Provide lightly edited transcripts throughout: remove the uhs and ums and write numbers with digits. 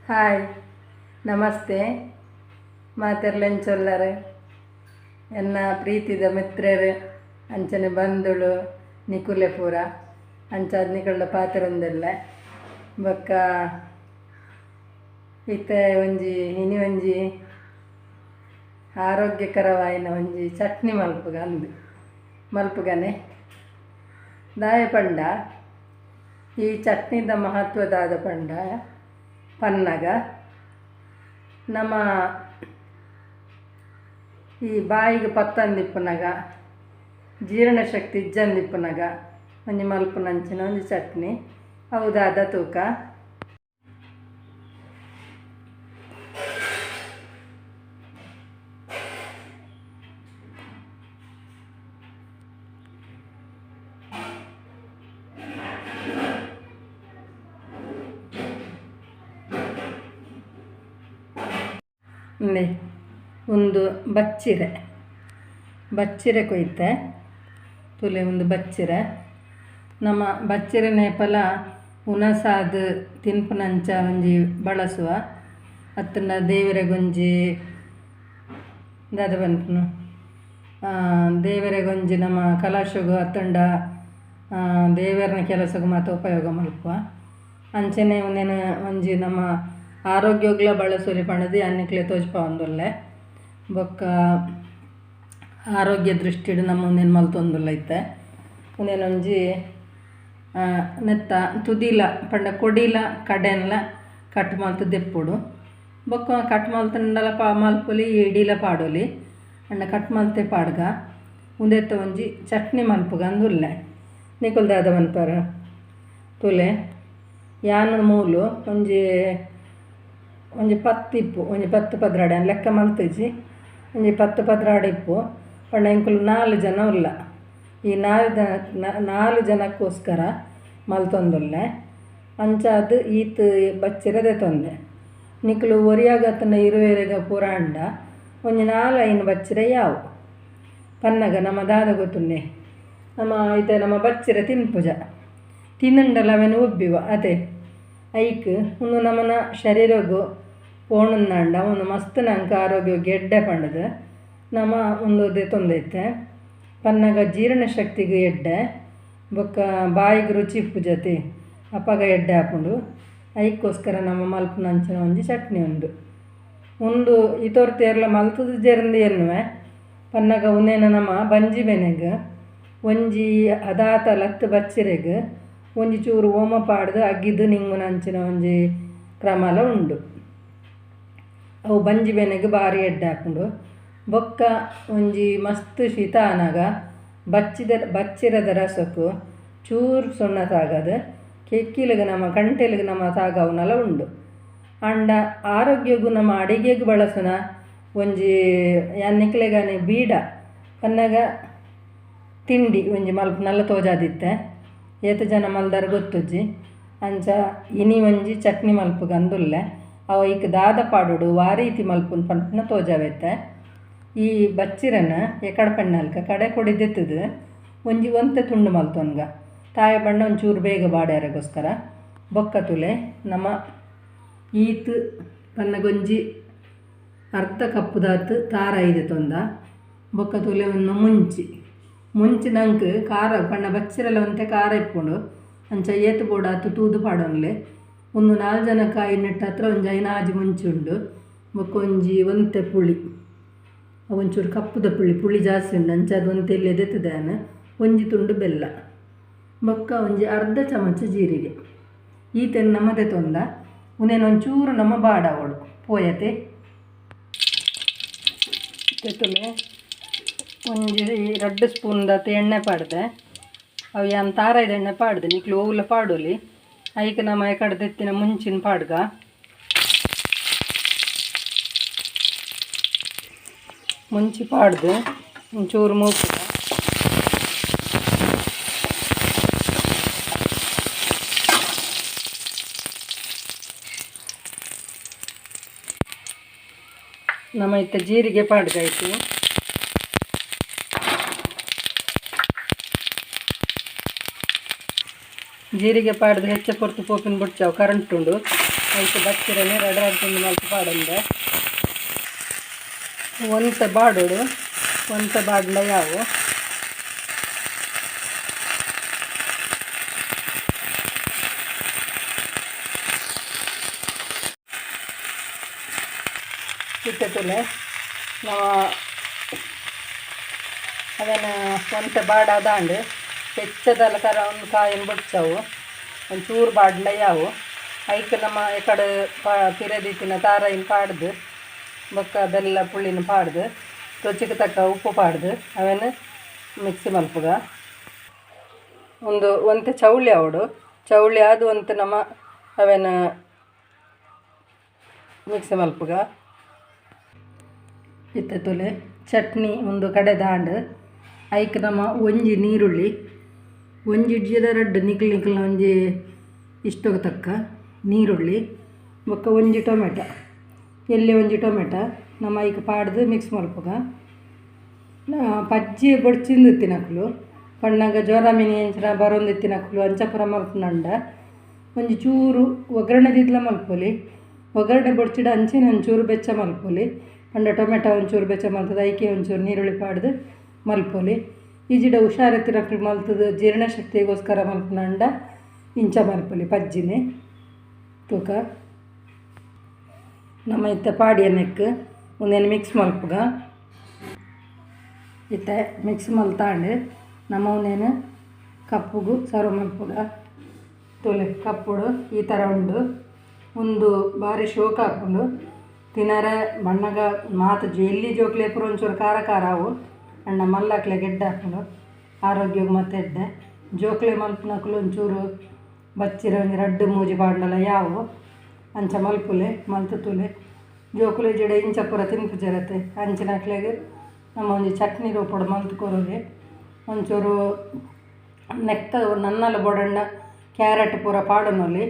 Hi, namaste. ಮಾತೆರ್ಲೆಂಚೊಲ್ಲರು ಎನ್ನ ಪ್ರೀತಿದ ಮಿತ್ರರು, ಅಂಚನೆ ಬಂಧುಳು ನಿಕುಲೆ ಪೂರ ಅಂಚಾದ್ ನಿಕಲ್ಡ ಪಾತೆರೊಂದುಲ್ಲೆ. ಬೊಕ್ಕ ಇತ್ತೆ ಒಂಜಿ ಇನಿ ಒಂಜಿ ಆರೋಗ್ಯಕರವಾಯಿನ ಒಂಜಿ ಚಟ್ನಿ ಮಲ್ಪುಗ ಅಂದ್ ಮಲ್ಪುಗನೆ. ದಾಯೆ ಪಂಡ ಈ ಚಟ್ನಿದ ಮಹತ್ವ ದಾದ ಪಂಡ ಪನ್ನಗ ನಮ್ಮ ಈ ಬಾಯಿಗೆ ಪತ್ತಂದಿಪ್ಪುನಗ, ಜೀರ್ಣಶಕ್ತಿ ಇಜ್ಜಂದಿಪ್ಪುನಗ ಒಂಜಿ ಮಲ್ಪುನಂಚಿನ ಒಂಜಿ ಚಟ್ನಿ. ಅವು ದಾದ ತೂಕ. ಇಂದೆ ಒಂದು ಬಚ್ಚಿರೆ, ಬಚ್ಚಿರೆ ಕೊಯ್ತೆ ತುಲೆ. ಒಂದು ಬಚ್ಚಿರೆ, ನಮ್ಮ ಬಚ್ಚಿರೆ ನೇಪಲ ಉನಸಾದ್ ತಿನ್ಪುನಂಚ ಒಂಜಿ ಬಳಸುವ ಅತ್ತಂಡ ದೇವೆರೆಗೊಂಜಿ ದಾದ ಪನ್ಪುನು, ದೇವೆರೆಗೊಂಜಿ ನಮ್ಮ ಕಲಶಗು ಅತ್ತಂಡ ದೇವೆರ್ನ ಕೆಲಸಗ್ ಮಾತ ಉಪಯೋಗ ಮಲ್ಪುವ. ಅಂಚನೆ ಉಂದೆನ್ ಒಂಜಿ ನಮ್ಮ ಆರೋಗ್ಯಗ್ಲ ಬಳಸೊಲಿ ಪಂಡುದು ಯಾನ್ ನಿಕ್ಲೆ ತೋಜಿಪಾವೊಂದುಲ್ಲೆ. ಬೊಕ್ಕ ಆರೋಗ್ಯ ದೃಷ್ಟಿಡ್ ನಮ್ಮ ಉಂದೆನ್ ಮಲ್ತೊಂದುಲ್ಲ. ಇತ್ತೆ ಉಂದೆನ್ ಒಂಜಿ ನೆತ್ತ ತುದಿಲ ಪಂಡ ಕೊಡಿಲ ಕಡೆನ್ಲ ಕಟ್ ಮಲ್ತ್ ದೆಪ್ಪೊಡು. ಬೊಕ್ಕ ಕಟ್ ಮಲ್ತುಂಡಲ ಮಲ್ಪೊಲಿ, ಇಡಿಲ ಪಾಡೊಲಿ. ಅಂಡ ಕಟ್ ಮಲ್ತೆ ಪಾಡ್ಗ. ಉಂದೆತ್ತ ಒಂಜಿ ಚಟ್ನಿ ಮಲ್ಪುಗ ಅಂದುಲ್ಲೆ. ನಿಕುಲು ದಾದ ಮನ್ಪರ ತೂಲೆ. ಯಾನ್ ಮೂಲು ಒಂಜಿ ಒಂಜಿ ಪತ್ತ್ ಇಪ್ಪು, ಒಂಜಿ ಪತ್ತ್ ಪದ್ರಾಡ್, ಯಾನ್ ಲೆಕ್ಕ ಮಲ್ತಿಜಿ, ಒಂಜಿ ಪತ್ತ್ ಪದ್ರಾಡ್ ಇಪ್ಪು. ಪಂಡ ಎಂಕುಲು ನಾಲ್ ಜನ ಉಲ್ಲ. ಈ ನಾಲ್ ಜನಕ್ಕೋಸ್ಕರ ಮಲ್ತೊಂದುಲ್ಲೆ. ಅಂಚಾದ್ ಈತ್ ಬಚ್ಚಿರೆ ದೆತೊಂದೆ. ನಿಕುಲು ಒರಿಯಾಗ ಅತ್ತಂಡ ಇರುವೆರೆಗ ಪೂರ ಆಂಡ ಒಂಜಿ ನಾಲ್ ಐನ್ ಬಚ್ಚಿರೆ ಯಾವು. ಪನ್ನಗ ನಮ ದಾದ ಗೊತ್ತುಂಡೆ, ನಮ ಇತ್ತೆ ನಮ್ಮ ಬಚ್ಚಿರೆ ತಿನ್ಪುಜ, ತಿನ್ನುಂಡಲ ಅವೆನ್ ಉಬ್ಬಿವ ಅತೆ. ಐಕ್ ಉಂದು ನಮನ ಶರೀರಗು ಪೋಣುಂದಾಂಡ ಉಂದು ಮಸ್ತ್ ನಂಕ್ ಆರೋಗ್ಯಗ್ ಎಡ್ಡೆ ಪಂಡುದು ನಮ ಉಂದು ದೆತೊಂದೈತೆ. ಪನ್ನಗ ಜೀರ್ಣಶಕ್ತಿಗ್ ಎಡ್ಡೆ, ಬೊಕ್ಕ ಬಾಯಿಗ್ ರುಚಿ ಇಪ್ಪುಜತೆ, ಅಪಗ ಎಡ್ಡೆ ಆಪುಂಡು. ಐಕ್ಕೋಸ್ಕರ ನಮ ಮಲ್ಪುನಂಚಿನ ಒಂಜಿ ಚಟ್ನಿ ಉಂದು. ಉಂದು ಇತೋರ್ತು ಏರ್ಲ ಮಲ್ತುದು ಜೆರ್ಂದು ಎನ್ನುವೆ. ಪನ್ನಗ ಉಂದೆನ ನಮ ಬಂಜಿ ಬೆನೆಗ್ ಒಂಜಿ ಅದಾತ ಲತ್ತ್ ಬಚ್ಚಿರೆಗ್ ಒಂಜಿ ಚೂರು ಓಮ ಪಾಡ್ದು ಅಗ್ಗಿದು ನಿಂಗುನಂಚಿನ ಒಂಜಿ ಕ್ರಮಲ ಉಂಡು. ಅವು ಬಂಜಿ ಬೆನೆಗ್ ಬಾರಿ ಎಡ್ಡೆ ಆಪುಂಡು. ಬೊಕ್ಕ ಒಂಜಿ ಮಸ್ತ್ ಶೀತ ಆನಗ ಬಚ್ಚಿರದ ರಸಕ್ಕು ಚೂರು ಸುಣ್ಣ ತಾಗದು ಕೆಕ್ಕಿಲಿಗೆ ನಮ್ಮ ಕಂಟೆಲಿಗೆ ನಮ್ಮ ತಾಗವುನಲ ಉಂಡು. ಆಂಡ ಆರೋಗ್ಯಗು ನಮ್ಮ ಅಡಿಗೆಗ್ ಬಳಸುನ ಒಂಜಿ ಯಾನ್ ನಿಕ್ಲೆಗಾನಿ ಬೀಡ ಪನ್ನಗ ತಿಂಡಿ ಒಂಜಿ ಮಲ್ಪುನಲ ತೋಜಾದಿತ್ತೆ. ಏತ್ ಜನ ಮಲ್ದಾರ್ ಗೊತ್ತುಜ್ಜಿ. ಅಂಚ ಇನಿ ಒಂಜಿ ಚಟ್ನಿ ಮಲ್ಪುಗಂದುಲ್ಲೆ. ಅವು ಐಕ್ ದಾದ ಪಾಡೊಡು ವಾ ರೀತಿ ಮಲ್ಪುನು ಪನ್ಪುನ ತೋಜಾವೈತೆ. ಈ ಬಚ್ಚಿರನ ಎಕಡ ಪಣ್ಣಲ್ಕ ಕಡೆ ಕೊಡಿ ದೆತ್ತುದು ಒಂಜಿ ಒಂತೆ ತುಂಡು ಮಲ್ತೊನ್ಗ, ತಾಯ ಬಣ್ಣ ಒಂಚೂರು ಬೇಗ ಬಾಡ್ಯಾರಗೋಸ್ಕರ. ಬೊಕ್ಕ ತುಲೆ ನಮ ಈತ್ ಪನ್ನಗೊಂಜಿ ಅರ್ಧ ಕಪ್ಪುದಾತ್ ತಾರಾಯಿ ದೆತೊಂದ. ಬೊಕ್ಕ ತುಲೆ ಒಂದು ಮುಂಚಿ, ಮುಂಚಿ ನಂಕ್ ಖಾರ ಪಂಡ ಬಚ್ಚಿರೆಲ ಒಂತೆ ಖಾರ ಇಪ್ಪುಂಡು, ಅಂಚ ಏತ್ ಬೋಡಾತ್ ತೂದು ಪಾಡೊನ್ಲೆ. ಒಂದು ನಾಲ್ ಜನಕ್ಕೆ ಐನೆಟ್ಟ ಹತ್ರ ಒಂಜಿ ಐನಾಜಿ ಮುಂಚಿ ಉಂಡು. ಬೊಕ್ಕ ಒಂಜಿ ಒಂತೆ ಪುಳಿ, ಒಂಚೂರು ಕಪ್ಪುದ ಪುಳಿ, ಪುಳಿ ಜಾಸ್ತಿ ಉಂಡು ಅಂಚ ಅದು ಒಂತೆ ಎಲ್ಯ ದೆತ್ತುದಾನ. ಒಂಜಿ ತುಂಡು ಬೆಲ್ಲ, ಬೊಕ್ಕ ಒಂಜಿ ಅರ್ಧ ಚಮಚ ಜೀರಿಗೆ. ಈತೆನ್ ನಮ ದೆತೊಂದ. ಉಂದೆನ್ ಒಂಚೂರು ನಮ ಬಾಡಾವೊಡು ಪೋಯತೆ. ತೆತ್ತುಲೆ ಒಂಜಿ ರಡ್ಡ್ ಸ್ಪೂನ್ ದಾತ್ ಎಣ್ಣೆ ಪಾಡ್ದೆ. ಅವು ಯಾನ್ ತಾರಾಯಿದ ಎಣ್ಣೆ ಪಾಡ್ದೆ, ನಿಕ್ಲು ಒವ್ಲ ಪಾಡೊಲಿ. ಐಕ್ ನಮ ಎಕಡೆ ದೆತ್ತಿನ ಮುಂಚಿನ ಪಾಡ್ಗ. ಮುಂಚಿ ಪಾಡ್ದು ಒಂಚೂರು ಮೂಪುಗ. ನಮ ಇತ್ತೆ ಜೀರಿಗೆ ಪಾಡ್ಗ ಐತಿ. ಜೀರಿಗೆ ಪಾಡ್ದು ಹೆಚ್ಚ ಪೊರ್ತು ಪೋಪಿನ ಬುಡ್ಚಾವು, ಕರೆಂಟ್ ಉಂಡು. ಐಕ್ ಬಚ್ಚಿರೆನ್ ರಡ್ಡ್ ರಡ್ಡ್ ತುಂಡು ಮಲ್ತ್ ಪಾಡೊಂದೆ. ಒಂತೆ ಬಾಡೊಡು, ಒಂತೆ ಬಾಡ್ಂಡ ಯಾವು. ಇತ್ತೆ ತೂಲೆ ನಮ ಅವೆನ್ ಒಂತೆ ಬಾಡಾದಾಂಡ್ ಹೆಚ್ಚದಲ ಕರ ಒಂದು ಕಾಯಿನ್ ಬೊಡ್ಚವು ಒಂಚೂರು ಬಾಡ್ಂಡ ಯಾವು. ಐಕ್ ನಮ ಎಕಡೆ ಪಿರ ದೀತಿನ ತಾರಾಯಿನ್ ಪಾಡ್ದು ಬೊಕ್ಕ ಬೆಲ್ಲ ಪುಳಿನ್ ಪಾಡ್ದು ರುಚಿಗೆ ತಕ್ಕ ಉಪ್ಪು ಪಾಡ್ದು ಅವೆನ್ ಮಿಕ್ಸಿ ಮಲ್ಪುಗ. ಉಂದು ಒಂತೆ ಚೌಳಿ ಆವೊಡು, ಚೌಳಿ ಆದ್ ಒಂತೆ ನಮ ಅವೆನ್ ಮಿಕ್ಸಿ ಮಲ್ಪುಗ. ಇತ್ತೆ ತೂಲೆ ಚಟ್ನಿ ಉಂದು ಕಡೆದಾಂಡ್. ಐಕ್ ನಮ ಒಂಜಿ ನೀರುಳ್ಳಿ, ಒಂಜಿ ಇಡ್ಜಿದ ರಡ್ಡ್ ನಿಕ್ಲ್ ನಿಕ್ಲ್ನ ಒಂಜಿ ಇಷ್ಟೊಗು ತಕ್ಕ ನೀರುಳ್ಳಿ ಬೊಕ್ಕ ಒಂಜಿ ಟೊಮೆಟೊ, ಎಲ್ಯ ಒಂಜಿ ಟೊಮೆಟೊ ನಮ ಐಕ್ ಪಾಡ್ದು ಮಿಕ್ಸ್ ಮಲ್ಪುಗ. ಪಜ್ಜಿ ಬೊಡ್ಚಿಂದಿತ್ತಿನಕುಲು ಪನ್ನಗ ಜ್ವರ ಮಿನಿ ಎಂಚಿನ ಬರೊಂದಿತ್ತಿನಕುಲು ಅಂಚ ಪೂರ ಮಲ್ಪುನಂಡ ಒಂಜಿ ಚೂರು ಒಗ್ಗರಣೆ ದೀದ್ಲ ಮಲ್ಪೊಲಿ. ಒಗ್ಗರಣೆ ಬೊಡ್ಚಿಡ ಅಂಚೆನೆ ಒಂಚೂರು ಬೆಚ್ಚ ಮಲ್ಪೊಲಿ. ಪಂಡ ಟೊಮೆಟೊ ಒಂಚೂರು ಬೆಚ್ಚ ಮಲ್ತುದು ಐಕೆ ಒಂಚೂರು ನೀರುಳ್ಳಿ ಪಾಡ್ದು ಮಲ್ಪೊಲಿ. ಇಜ್ಜಿಡ ಹುಷಾರಿತ್ತಿನಕುಲು ಮಲ್ತುದು ಜೀರ್ಣಶಕ್ತಿಗೋಸ್ಕರ ಮಲ್ಪುನಂಡ ಇಂಚ ಮಲ್ಪೊಲಿ ಪಜ್ಜಿನೆ. ತೂಕ ನಮ್ಮ ಇತ್ತೆ ಪಾಡಿಯನೆಕ್ ಉಂದೆನ್ ಮಿಕ್ಸ್ ಮಲ್ಪುಗ. ಇತ್ತೆ ಮಿಕ್ಸ್ ಮಲ್ತಾಂಡ್ ನಮ್ಮ ಉಂದೆನ್ ಕಪ್ಪುಗು ಸರ್ವ್ ಮಲ್ಪುಗ. ತೂಲೆ ಕಪ್ಪುಡು ಈ ಥರ ಉಂಡು. ಉಂದು ಬಾರಿ ಶೋಕ ಆಪುಂಡು ತಿನರೆ. ಬಣ್ಣಗ ಮಾತ ಎಲ್ಲಿ ಜೋಕ್ಲೆ ಪೂರ ಒಂಚೂರು ಖಾರ ಖಾರ ಅವು ಅಂಡ ಮಲ್ಲಕ್ಲೆ ಗೆಡ್ಡೆ ಆಪುಂಡು, ಆರೋಗ್ಯಗ್ ಮತ್ತೆ ಎಡ್ಡೆ. ಜೋಕ್ಲೆ ಮಲ್ಪುನಕುಲು ಒಂಚೂರು ಬಚ್ಚಿರ ಒಂಜಿ ರಡ್ಡ್ ಮೂಜಿ ಪಾಡ್ಂಡಲ ಯಾವು ಅಂಚ ಮಲ್ಪುಲೆ ಮಲ್ತ್ ತೂಲೆ. ಜೋಕುಲೆ ಜಿಡ ಇಂಚ ಪೂರ ತಿನ್ಪುಜೆರತೆ ಅಂಚಿನಕ್ಲೆಗ್ ನಮ್ಮ ಒಂಜಿ ಚಟ್ನಿ ರೂಪೊಡು ಮಲ್ತ್ ಕೊರೊಲಿ. ಒಂಚೂರು ನೆಕ್ಕ ನನ್ನಲ ಬೋಡಂಡ ಕ್ಯಾರೆಟ್ ಪೂರ ಪಾಡೊನೊಲಿ,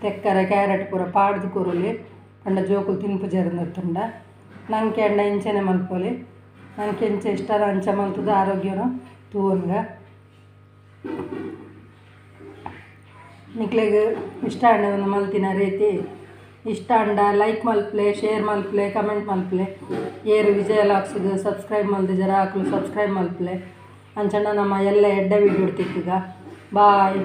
ತೆಕ್ಕರೆ ಕ್ಯಾರೆಟ್ ಪೂರ ಪಾಡ್ದು ಕೊರೊಲಿ ಪಂಡ ಜೋಕುಲು ತಿನ್ಪುಜೆರ್ ನಂಕೆ ಅಂಡ ಇಂಚನೆ ಮಲ್ಪೊಲಿ. ನಂಗೆ ಎಂಚ ಇಷ್ಟ ಅಂಚ ಮಲ್ತುದು ಆರೋಗ್ಯನ ತೂವೊನ್ಗ. ನಿಕ್ಲೆಗ್ ಇಷ್ಟ ಆಂಡ ಒಂದು ಮಲ್ತಿನ ರೀತಿ ಇಷ್ಟ ಆಂಡ ಲೈಕ್ ಮಲ್ಪಲೆ, ಶೇರ್ ಮಲ್ಪಲೆ, ಕಮೆಂಟ್ ಮಲ್ಪಲೆ. ಏರು ವಿಜಯ ಲಾಕ್ಸ್ಗ್ ಸಬ್ಸ್ಕ್ರೈಬ್ ಮಲ್ದಿಜರ ಅಕುಲು ಸಬ್ಸ್ಕ್ರೈಬ್ ಮಲ್ಪಲೆ. ಅಂಚಂಡ ನಮ್ಮ ಎಲ್ಲ ಎಡ್ಡೆ ವೀಡಿಯೋ ತಿಕ್ಕುಗ. ಬಾಯ್.